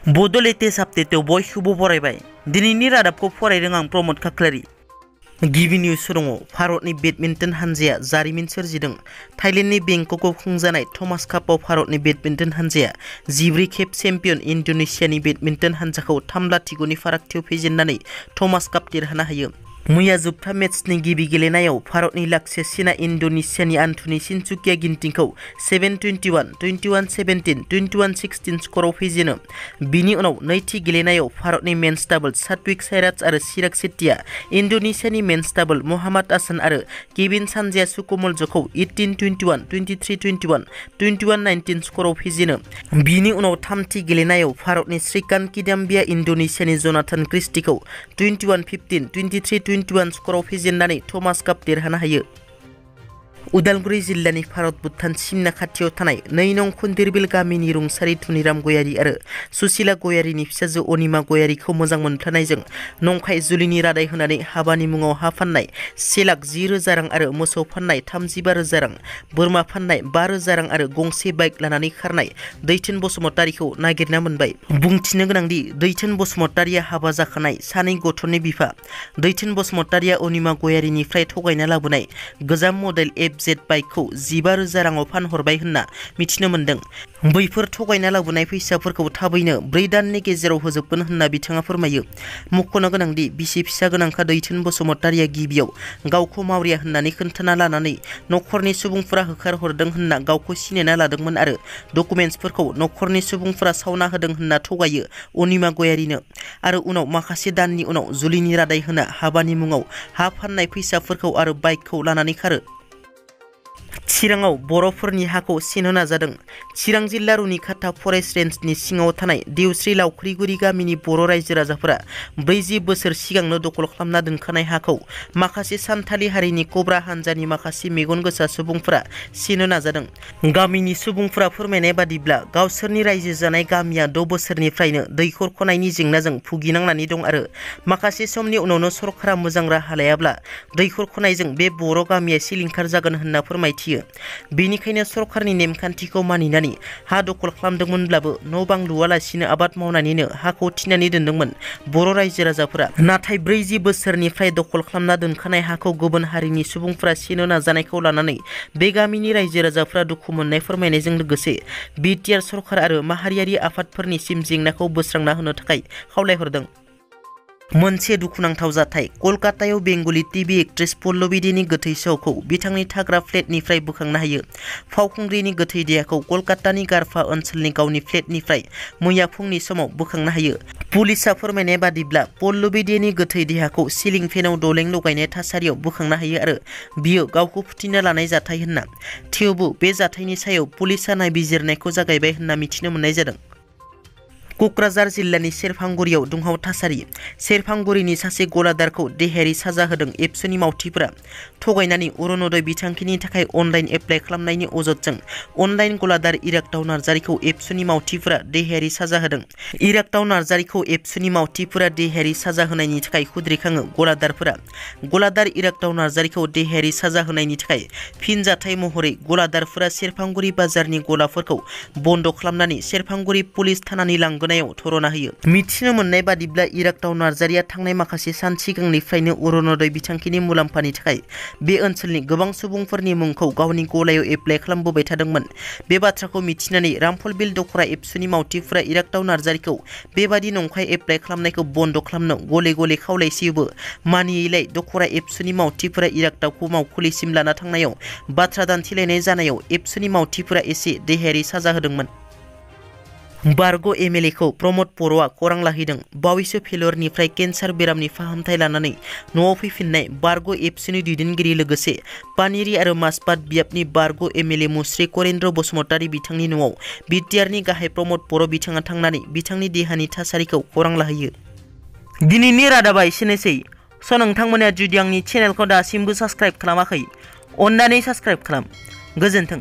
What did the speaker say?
Bodo latest update बयखौबो बरायबाय दिनैनि रादाबखौ फरायदों आं प्रमोद खाख्लारि। गिबि निउस दङ भारतनि बेडमिन्टन हानजाया जारिमिन सोरजिदों। थाइलेन्डनि बेंककआव खुंजानाय थमास कापआव भारतनि बेडमिन्टन हानजाया 14 खेब चेम्पियन इन्डोनेसियानि बेडमिन्टन हानजाखौ 3-0 नि फारागथियाव फेजेननानै थमास काप देरहानो हायो। मैया जोबथा मेचनि गिबि गेलेनायाव भारतनि लाक्ष्य सेनआ इन्डोनेसियानि आन्थनी सिनसुकिया गिन्टिंखौ 7-21, 21-17, 21-16 स्करआव फेजेनो। बिनि उनाव नैथि गेलेनायाव भारतनि मेन्स डाबल सात्विक साईराज आरो चिराग शेट्टीआ इन्डोनेसियानि मेन्स डाबल मोहम्मद हसन आरो केविन सानजाया सुकुमल्जखौ 18-21, 23-21, 21-19 स्करआव फेजेनो। बिनि उनाव थामथि गेलेनायाव भारतनि श्रीकांत किदाम्बिया इन्डोनेसियानि जनाथन क्रिस्टीखौ 21-15, 23-21 स्करआव फेजेननानै थमास काप देरहानो हायो। उदालगुरि जिल्लानि भारत भुटान सिमना खाथियाव थानाय 2 नं खुन्दिरबिल गामिनि रुंसारि धुनिराम गयारी आरो सुशीला गयारीनि फिसाजो अनिमा गयारीखौ मोजां मोनफ्लानायजों नंखाय जुलिनि रादाय होनानै हाबानि मुङाव हा फाननाय 1,10,000 रां आरो मोसौ फाननाय 35,000 रां, बोरमा फाननाय 5,000 रां आरो गंसे बाइक लानानै खारनाय दैथोन बसुमतारीखौ नागिरना मोनबाय। बुंथिनो गोनांदि दैथोन बसुमतारीया हाबा जाखानाय 2 गथ'नि बिफा। दैथोन बसुमतारीया अनिमा गयारीनिफ्राय थगायना लाबोनाय गोजाम मडेल ABSU बाइकखौ 15,000 राङाव फानहरबाय होनना मिथिनो मोन्दों। बैफोर थगायना लाबोनाय फैसाफोरखौ थाबैनो 4 दाननि गेजेराव होजोबगोन होनना बिथाङा फोरमायो। मख'नो गोनांदि बिसि फिसा गोनांखा दैथोन बसुमतारीया गिबियाव गावखौ मावरिया होननानै खोन्थाना लानानै नखरनि सुबुंफोरा होखारहरदों होनना गावखौ सिनायना लादोंमोन आरो डकुमेन्टसफोरखौ नखरनि सुबुंफोरा सावना होदों होनना थगायो अनिमा गयारीनो आरो उनाव माखासे दाननि उनाव जुलिनि रादाय होना हाबानि मुङाव हा फाननाय फैसाफोरखौ आरो बाइकखौ लानानै खारो। चिराङाव बर'फोरनि हाखौ सेनो नाजादों। चिरां जिल्ला रुनिखाता फरेस्ट रेन्जनि सिङाव थानाय देवस्रि लावख्रिगुरि गामिनि बर' रायजो राजाफोरा 40 बोसोर सिगांनो दखल खालामना दोनखानाय हाखौ माखासे सानथालि हारिनि कब्रा हानजानि माखासे मेगन गोसा सुबुंफोरा सेनो नाजादों। गामिनि सुबुंफोरा फोरमायनाय बादिब्ला गावसोरनि रायजो जानाय गामिया 6 बोसोरनिफ्रायनो दैखर खनायनि जेंनाजों भुगिनांनानै दं आरो माखासे समनि उनावनो सरकारा मोजां राहा लायाब्ला दैखर खनायजों बे बर' गामिया सिलिंखार जागोन होनना फोरमायथियो। बेनिखायनो सरकारनि नेमखान्थिखौ मानिनानै हा दखल खालामदोंमोनब्लाबो न' बां लुवालासिनो आबाद मावनानैनो हाखौ थिनानै दोनदोंमोन बर' रायजो राजाफोरा। नाथाय 40 बोसोरनिफ्राय दखल खालामना दोनखानाय हाखौ गुबुन हारिनि सुबुंफोरा सेनो नाजानायखौ लानानै बे गामिनि रायजो राजाफोरा दुखु मोननाय फोरमायनायजों लोगोसे BTR सरकार आरो माहारियारि आफादफोरनिसिम जेंनाखौ बोस्रांना होनो थाखाय खावलायहरदों। मोनसे दुखुनांथाव जाथाय कलकातायाव बेंगली टीवी एक्ट्रेस पल्लवी देनि गोथै सहखौ बिथांनि थाग्रा फ्लेटनिफ्राय बोखांनो हायो। फावखुंग्रिनि गोथै देहाखौ कलकातानि गारफा ओनसोलनि गावनि फ्लेटनिफ्राय मैया फुंनि समाव बोखांनो हायो। पुलिसआ फोरमायनाय बादिब्ला पल्लवी देनि गोथै देहाखौ सिलिं फेनाव दलें लगायनाय थासारियाव बोखांनो हायो आरो बियो गावखौ फुथिना लानाय जाथाय होनना। थेवबो बे जाथायनि सायाव पुलिसआ नायबिजिरनायखौ जागायबाय होनना मिथिनो मोननाय जादों। क'क्राझार जिल्लानि सेरफांगुरियाव दुंहाव थासारि। सेरफांगुरिनि सासे गलादारखौ देहायारि साजा होदों एबसुनि मावथिफोरा। थगायनानै अरुणोदय बिथांखिनि थाखाय अनलाइन एप्लाइ खालामनायनि अजदजों अनलाइन गलादार इराग्दाव नार्जारिखौ एबसुनि मावथिफोरा देहायारि साजा होदों। इराग्दाव नार्जारिखौ एबसुनि मावथिफोरा देहायारि साजा होनायनि थाखाय खुद्रिखाङो गलादारफोरा। गलादार इराग्दाव नार्जारिखौ देहायारि साजा होनायनि थाखाय फिनजाथाय महरै गलादारफोरा सेरफांगुरि बाजारनि गलाफोरखौ बन्द' खालामनानै सेरफांगुरि पुलिस थानानि लांगोनायाव थरना होयो। मिथिनो मोननाय बादिब्ला इराग्दाव नार्जारिया थांनाय माखासे सान सिगांनिफ्रायनो अरुणोदय बिथांखिनि मुलाम्फानि थाखाय बे ओनसोलनि गोबां सुबुंफोरनि मुंखौ गावनि गलायाव एप्लाइ खालामबोबाय थादोंमोन। बे बाथ्राखौ मिथिनानै रामफलबिल दखरा एबसुनि मावथिफोरा इराग्दाव नार्जारिखौ बेबादि नंखाय एप्लाइ खालामनायखौ बन्द' खालामनो गले गले खावलायसियोबो मानियैलाय दखरा एबसुनि मावथिफोरा इराग्दावखौ मावखुलिसिम लाना थांनायाव बाथ्रा दान्थिलायनाय जानायाव एबसुनि मावथिफोरा एसे देहायारि साजा होदोंमोन। बारग' MLA खौ प्रमोद बर'आ खौरां लाहैदों। बावैसो फेलुरनिफ्राय केन्सार बेरामनि फाहामथाय लानानै न'आव फैफिननाय बारग' एबसुनि दैदेनगिरि लोगोसे पानेरि आरो माजबाद बियाबनि बारग' MLA मुस्रि करेन्द्र बसुमतारी बिथांनि न'आव BTRनि गाहाय प्रमोद बर' बिथाङा थांनानै बिथांनि देहानि थासारिखौ खौरां लाहैयो। दिनैनि रादाबा एसेनोसै। नोंथांमोना जुदि आंनि चेनेलखौ दासिमबो साबस्क्राइब खालामाखै अन्नानै साबस्क्राइब खालाम। गोजोन्थों।